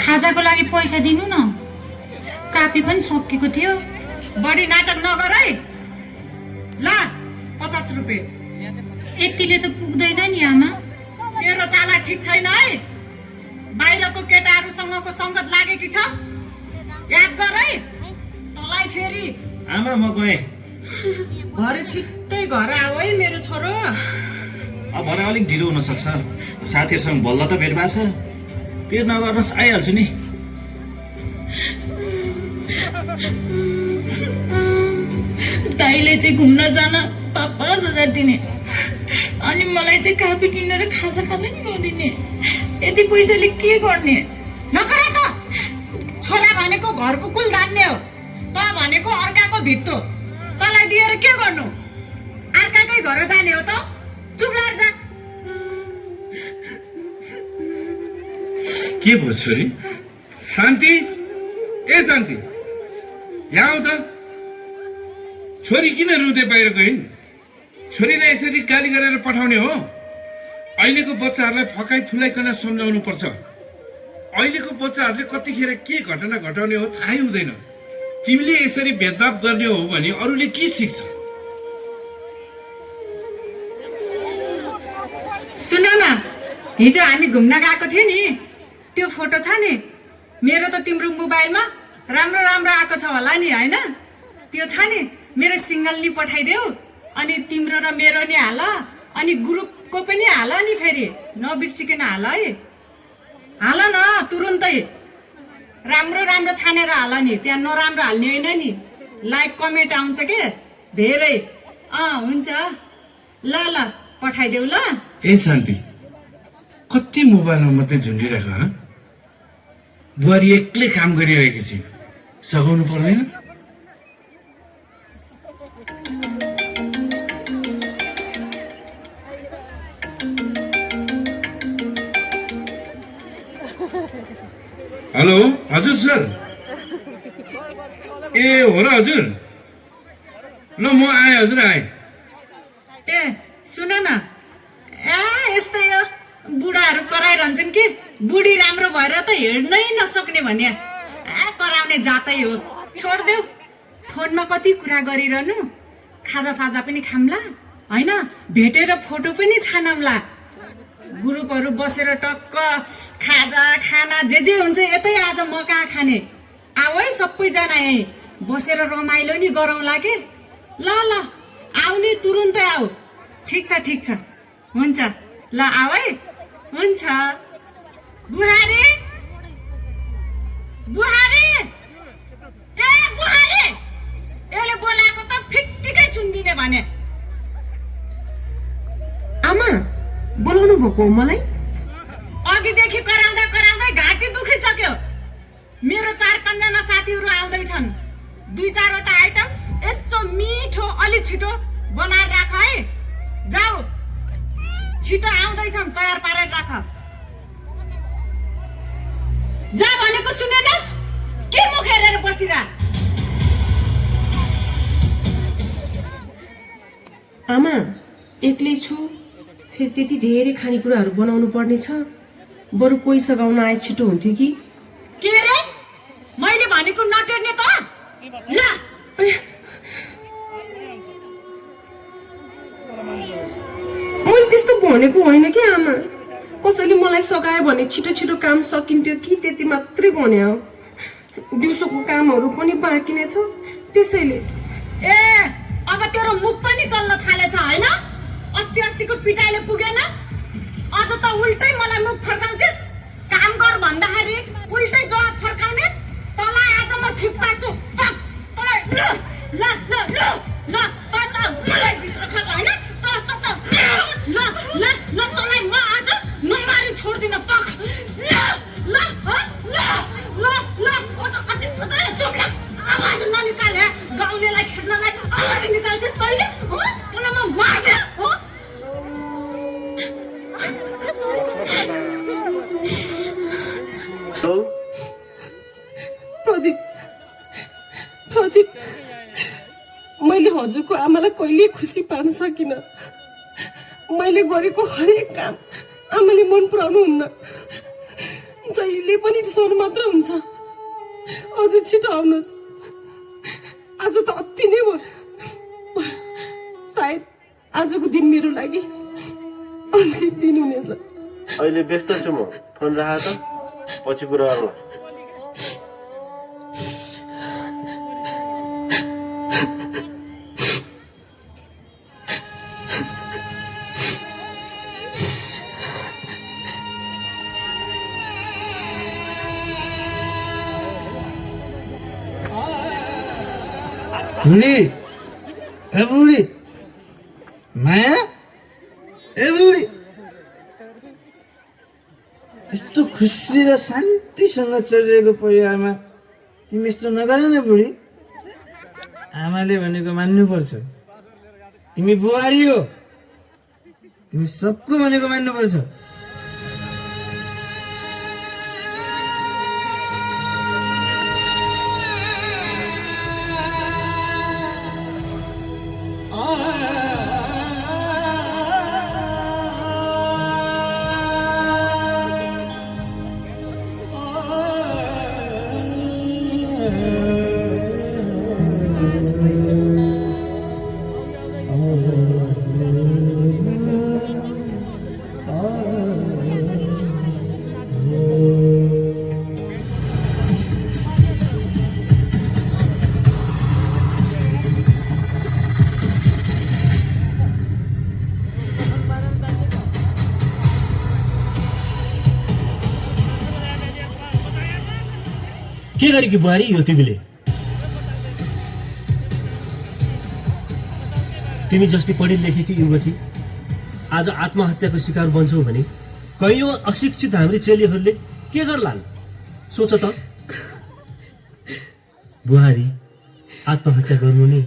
खाजाको लागि पैसा दिनु न। कापी पनि सकिएको थियो। बढी नाटक नगर है। ल 50 रुपियाँ। यतिले त पुग्दैन नि आमा। तेरो चाला ठिक छैन है। बाहिरको केटाहरूसँगको सङ्गत लागेकी छस्। याद गर है। तँलाई फेरि आमा म गएँ। भरे छिट्टै घर आऊ है मेरो छोरो। अब भरे अलिक ढिलो हुनसक्छ। साथीहरूसँग बल्ल त भेट भएको छ। पिर नगर्नुहोस्, आइहाल्छु नि। दाइले चाहिँ घुम्न जान 5,000 दिने अनि मलाई चाहिँ कापी किनेर खाजा खान नि नदिने। यति पैसाले के गर्ने? नगर त। छोरा भनेको घरको कुल धान्ने हो। त भनेको अर्काको भित्तो। तँलाई दिएर के गर्नु? अर्काकै घर जाने हो त? चुप लाएर जा। के भयो छोरी? शान्ति, ए शान्ति, यहाँ आऊ त। छोरी किन रुँदै बाहिर गइन्? छोरीलाई यसरी गाली गरेर पठाउने हो? अहिलेको बच्चाहरूलाई फकाइ फुलाइकन सम्झाउनु पर्छ। अहिलेको बच्चाहरूले कतिखेर के घटना घटाउने हो थाहै हुँदैन। तिमीले यसरी भेदभाव गर्ने हो भने अरूले के सिक्छ? सुन न, हिजो हामी घुम्न गएको थियो नि, त्यो फोटो छ नि मेरो त तिम्रो मोबाइलमा राम्रो राम्रो आएको छ होला नि, होइन? त्यो छ नि, मेरो सिङ्गल नि पठाइदेऊ। अनि तिम्रो र मेरो नि हाल, अनि ग्रुपको पनि हाल नि, फेरि नबिर्सिकन हाल है। हाल न तुरुन्तै। राम्रो राम्रो छानेर हाल नि, त्यहाँ नराम्रो हाल्ने होइन नि। लाइक कमेन्ट आउँछ के धेरै। हुन्छ, ल ल पठाइदेऊ ल। ए शान्ति, कति मोबाइलमा मात्रै झुन्डिरहेको? बुहारी एक्लै काम गरिरहेकी छिन्, सघाउनु पर्दैन? हेलो हजुर सर। ए हो र हजुर। ल म आएँ हजुर, आएँ। ए सुन न, यस्तै हो, बुढाहरू कराइरहन्छन् कि बुढी राम्रो भएर त हिँड्नै नसक्ने भने कराउने जातै हो। छोडिदेऊ। फोनमा कति कुरा गरिरहनु। खाजा साजा पनि खाम्ला, होइन? भेटेर फोटो पनि छानौँला। ग्रुपहरू बसेर टक्क खाजा खाना जे हुन्छ यतै आज मका खाने। आऊ है सबैजना यहीँ बसेर रमाइलो नि गरौँला के। ल ल आऊ नि, तुरुन्तै आऊ। ठिक छ ठिक छ, हुन्छ। ल आऊ है। हुन्छ। बुहारी, बुहारी, ए बुहारी, यसले बोलाएको त फिट्टिकै सुन्दिने भने। आमा बोलाउनु भएको मलाई? अघिदेखि कराउँदा कराउँदै घाँटी दुखिसक्यो। मेरो 4-5 जना साथीहरू आउँदैछन्। 2-4 वटा आइटम यसो मिठो अलि छिटो बनाएर राख है। जाऊ, छिटो आउँदैछन्, तयार पारेर राख। जा भनेको सुनेनस्? के मुख हेरेर बसिरा? आमा एक्लै छु, फेरि त्यति धेरै खानेकुराहरू बनाउनु पर्ने छ। बरु कोही सघाउन आए छिटो हुन्थ्यो कि। के रे? मैले भनेको नटेर्ने त? ल मैले त्यस्तो भनेको होइन कि आमा। कसैले मलाई सघायो भने छिटो छिटो काम सकिन्थ्यो कि, त्यति मात्रै भने हो। दिउँसोको कामहरू पनि बाँकी नै छ, त्यसैले। ए अब तेरो मुख पनि चल्न थालेछ, होइन? अस्तिको पिटाइले पुगेन, अझ त उल्टै मलाई मुख फर्काउँछस्। काम गर भन्दाखेरि उल्टै जवाब फर्काउने। तँलाई आज म ठिक पार्छु। तँलाई ल ल ल ल ल त मलाई जित्र खाएको होइन? ल ल ल तँलाई म आज नमारी छोड्दिन। पख ल ल ल ल ल चुप ल। आवाज ननिकाल है, गाउँलेलाई खेद्नलाई आवाज निकाल्छस् तैँले? तँलाई म मार्दै हो। प्रदीप, प्रदीप, मैले हजुरको आमालाई कहिले खुसी पार्न सकिनँ। मैले गरेको हरेक काम आमाले मन पराउनुहुन्न। जहिले पनि रिसाउनु मात्र हुन्छ। हजुर छिटो आउनुहोस्। आज त अति नै भयो। सायद आजको दिन मेरो लागि अन्तिम दिन हुनेछ। अहिले व्यस्त छु म, फोन राख त, पछि कुरा गरौँ। बुढी ए बुढी माया ए बुढी, यस्तो खुसी र शान्तिसँग चलिरहेको परिवारमा तिमी यस्तो नगर न बुढी। आमाले भनेको मान्नुपर्छ। तिमी बुहारी हो, तिमी सबको भनेको मान्नुपर्छ। के गरेकी बुहारी यो तिमीले? तिमी जस्तै पढी लेखेकी युवती आज आत्महत्याको शिकार बन्छौ भने कयौं अशिक्षित हाम्री चेलीहरूले के गर्लान्? सोच त। बुहारी, आत्महत्या गर्नु नै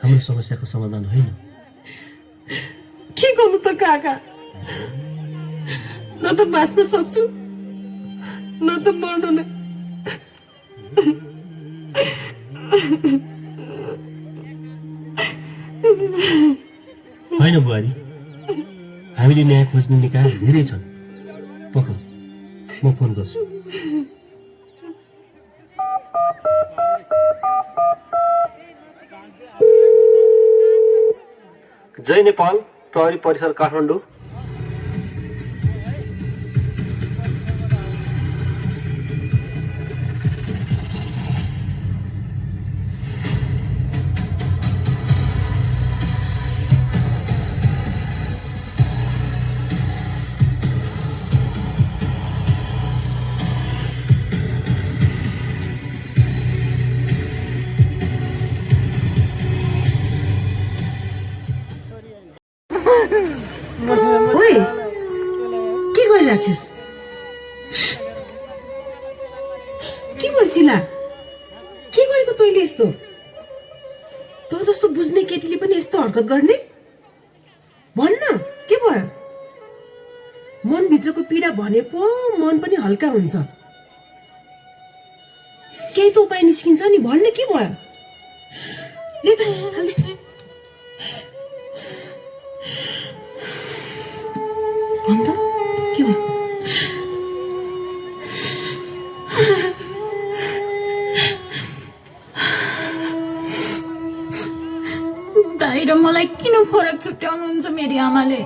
हाम्रो समस्याको समाधान होइन। के गर्नु त काका? न त बाँच्न सक्छु न त मर्नु नै। होइन बुहारी, हामीले न्याय खोज्ने निकाय धेरै छन्। पख, म फोन गर्छु। जय नेपाल प्रहरी परिसर काठमाडौँ। ओइ, के गरिरहेछस्? के भयो शिला? के गरेको तैँले यस्तो? तँ जस्तो बुझ्ने केटीले पनि यस्तो हरकत गर्ने? भन्न, के भयो? मनभित्रको पीडा भने पो मन पनि हल्का हुन्छ। केही त उपाय निस्किन्छ नि, भन्न के भयो? ले त, हाल्दे। भन् त, के भयो? दाइ र मलाई किन फरक छुट्याउनुहुन्छ मेरी आमाले?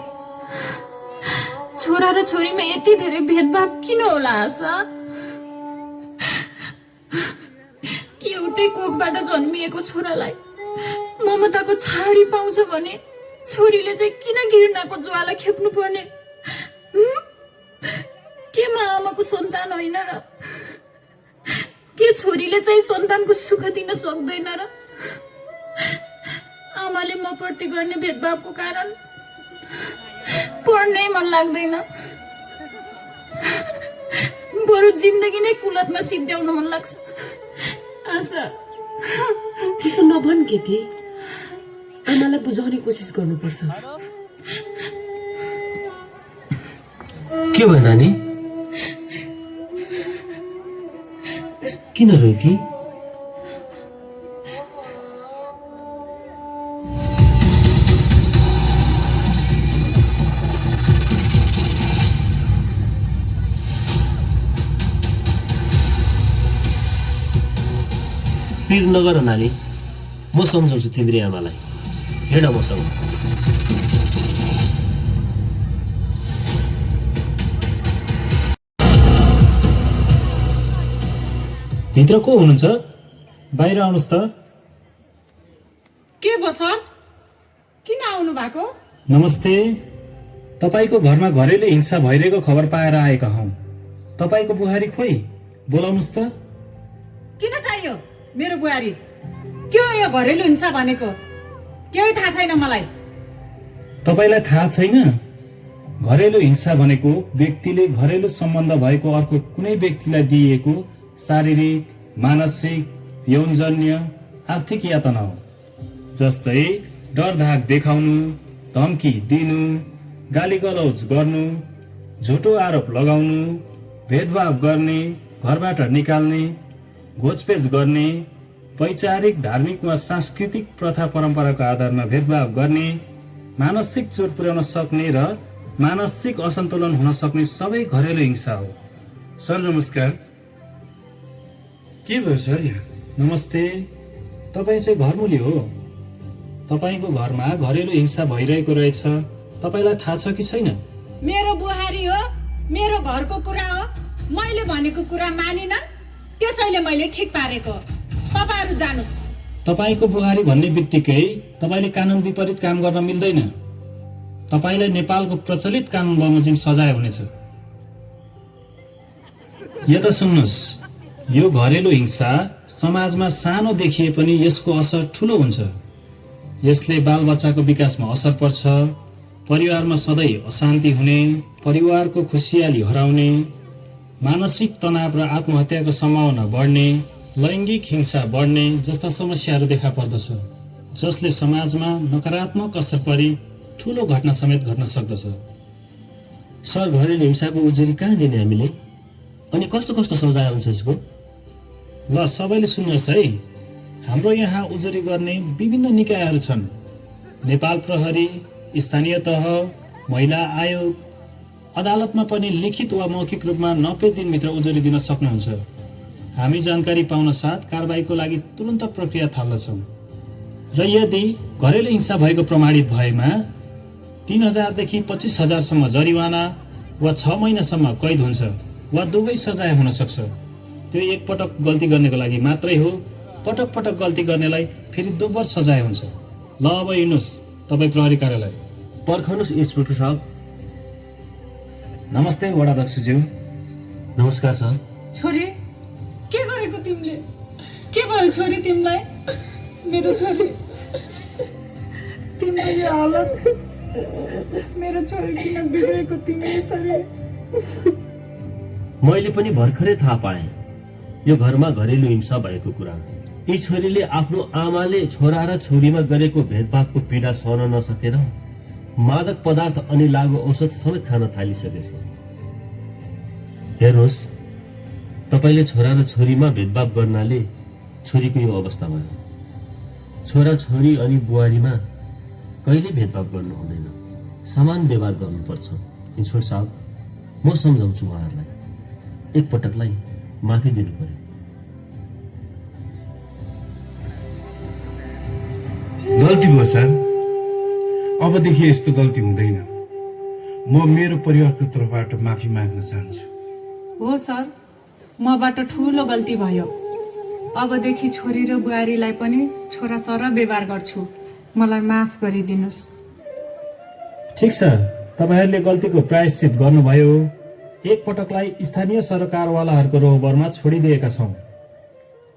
छोरा र छोरीमा यति धेरै भेदभाव किन होला आशा? एउटै कोखबाट जन्मिएको छोरालाई ममताको छाडी पाउँछ भने छोरीले चाहिँ किन घृणाको ज्वाला खेप्नु पर्ने? के म आमाको सन्तान होइन र? के छोरीले चाहिँ सन्तानको सुख दिन सक्दैन र? आमाले म प्रति गर्ने भेदभावको कारण पढ्नै मन लाग्दैन। बरु जिन्दगी नै कुलतमा सिद्ध्याउन मन लाग्छ। आशा, त्यसो नभन् केटी। आमालाई बुझाउने कोसिस गर्नुपर्छ। के भयो नानी? किन रोकी? पिर नगर नानी, म सम्झाउँछु तिम्री आमालाई। हेर मसँग। भित्र को हुनुहुन्छ? बाहिर आउनुहोस् त। के भयो सर? किन आउनु भएको? नमस्ते, तपाईको घरमा घरेलु हिंसा भइरहेको खबर पाएर आएका हौँ। तपाईको बुहारी खोइ, बोलाउनुहोस् त। किन चाहियो मेरो बुहारी? के हो यो घरेलु हिंसा भनेको? केही थाहा छैन मलाई। तपाईलाई थाहा छैन? घरेलु हिंसा भनेको व्यक्तिले घरेलु सम्बन्ध भएको अर्को कुनै व्यक्तिलाई दिएको शारीरिक, मानसिक, यौनजन्य, आर्थिक यातना हो। जस्तै डरधाक देखाउनु, धम्की दिनु, गालीगलौज गर्नु, झुटो आरोप लगाउनु, भेदभाव गर्ने, घरबाट निकाल्ने, घोचपेच गर्ने, वैचारिक, धार्मिक वा सांस्कृतिक प्रथा परम्पराको आधारमा भेदभाव गर्ने, मानसिक चोट पुर्याउन सक्ने र मानसिक असन्तुलन हुन सक्ने सबै घरेलु हिंसा हो। सर नमस्कार। के भयो सर यहाँ? नमस्ते, तपाईँ चाहिँ घरमुली हो। तपाईँको घरमा घरेलु हिंसा भइरहेको रहेछ, तपाईँलाई थाहा छ कि छैन? मेरो बुहारी हो, मेरो घरको कुरा हो। मैले भनेको कुरा मानिनन्, त्यसैले मैले ठिक पारेको। तपाईहरु जानुस्। तपाईँको बुहारी भन्ने बित्तिकै तपाईँले कानुन विपरीत काम गर्न मिल्दैन। तपाईँलाई नेपालको प्रचलित कानुन बमोजिम सजाय हुनेछ। यता सुन्नुहोस्, यो घरेलु हिंसा समाजमा सानो देखिए पनि यसको असर ठुलो हुन्छ। यसले बालबच्चाको विकासमा असर पर्छ, परिवारमा सधैँ अशान्ति हुने, परिवारको खुसियाली हराउने, मानसिक तनाव र आत्महत्याको सम्भावना बढ्ने, लैङ्गिक हिंसा बढ्ने जस्ता समस्याहरू देखा पर्दछ, जसले समाजमा नकारात्मक असर परि ठुलो घटना समेत घट्न सक्दछ। सर, घरेलु हिंसाको उजुरी कहाँ दिने हामीले? अनि कस्तो कस्तो सजाय हुन्छ यसको? ल सबैले सुन्नुहोस् है, हाम्रो यहाँ उजुरी गर्ने विभिन्न निकायहरू छन्। नेपाल प्रहरी, स्थानीय तह, महिला आयोग, अदालतमा पनि लिखित वा मौखिक रूपमा 90 दिनभित्र उजुरी दिन सक्नुहुन्छ। हामी जानकारी पाउन साथ कारबाहीको लागि तुरन्त प्रक्रिया थाल्दछौँ र यदि घरेलु हिंसा भएको प्रमाणित भएमा 3000 देखि 25,000सम्म जरिवाना वा 6 महिनासम्म कैद हुन्छ वा दुवै सजाय हुन सक्छ। त्यो एकपटक गल्ती गर्नेको लागि मात्रै हो। पटक पटक गल्ती गर्नेलाई फेरि दोब्बर सजाय हुन्छ। ल अब हिँड्नुहोस् तपाईँ प्रहरी कार्यालय। पर्खनुहोस् इन्सपेक्टर साहब। नमस्ते वडाध्यक्षज्यू। नमस्कार सर। छोरी, के गरेको तिमीले? के भयो छोरी तिमीलाई? मेरो छोरी, तिम्रो यो हालत, मेरो छोरी किन बिग्रेको तिमी यसरी? मैले पनि भर्खरै थाहा पाएँ यो घरमा घरेलु हिंसा भएको कुरा। यी छोरीले आफ्नो आमाले छोरा र छोरीमा गरेको भेदभावको पीडा सहन नसकेर मादक पदार्थ अनि लागु औषध समेत खान थालिसकेछ। हेर्नुहोस्, तपाईँले छोरा र छोरीमा भेदभाव गर्नाले छोरीको यो अवस्था भयो। छोरा छोरी अनि बुहारीमा कहिले भेदभाव गर्नु हुँदैन, समान व्यवहार गर्नुपर्छ। इन्सपेक्टर साहब, म सम्झाउँछु उहाँहरूलाई, एकपटकलाई माफी दिनु पर्यो। गल्ती भयो सर, अबदेखि यस्तो गल्ती हुँदैन। म मेरो परिवारको तर्फबाट माफी माग्न चाहन्छु। हो सर, मबाट ठुलो गल्ती भयो। अबदेखि छोरी र बुहारीलाई पनि छोरा सरह व्यवहार गर्छु। मलाई माफ गरिदिनुस्। ठिक छ, तपाईँहरूले गल्तीको प्रायश्चित गर्नुभयो। एकपटकलाई स्थानीय सरकारवालाहरूको रोहबरमा छोडिदिएका छौँ।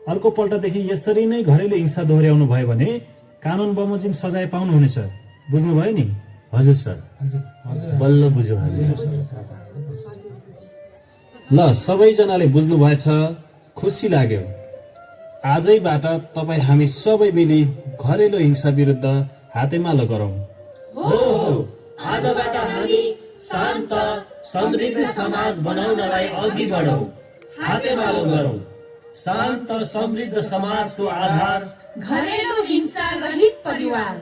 अर्को पल्टदेखि यसरी नै घरेलु हिंसा दोहोऱ्याउनु भयो भने कानुन बमोजिम सजाय पाउनुहुनेछ। बुझ्नुभयो नि? हजुर सर, बल्ल बुझ्यौँ हामी। ल सबैजनाले बुझ्नुभएछ, खुसी लाग्यो। आजैबाट तपाईँ हामी सबै मिली घरेलु हिंसा विरुद्ध हातेमालो गरौँ। आजबाट हामी शान्त समृद्ध समाज बनाउनलाई अघि बढौँ, हातेमालो गरौँ। शान्त समृद्ध समाजको आधार घरेलु हिंसा रहित परिवार।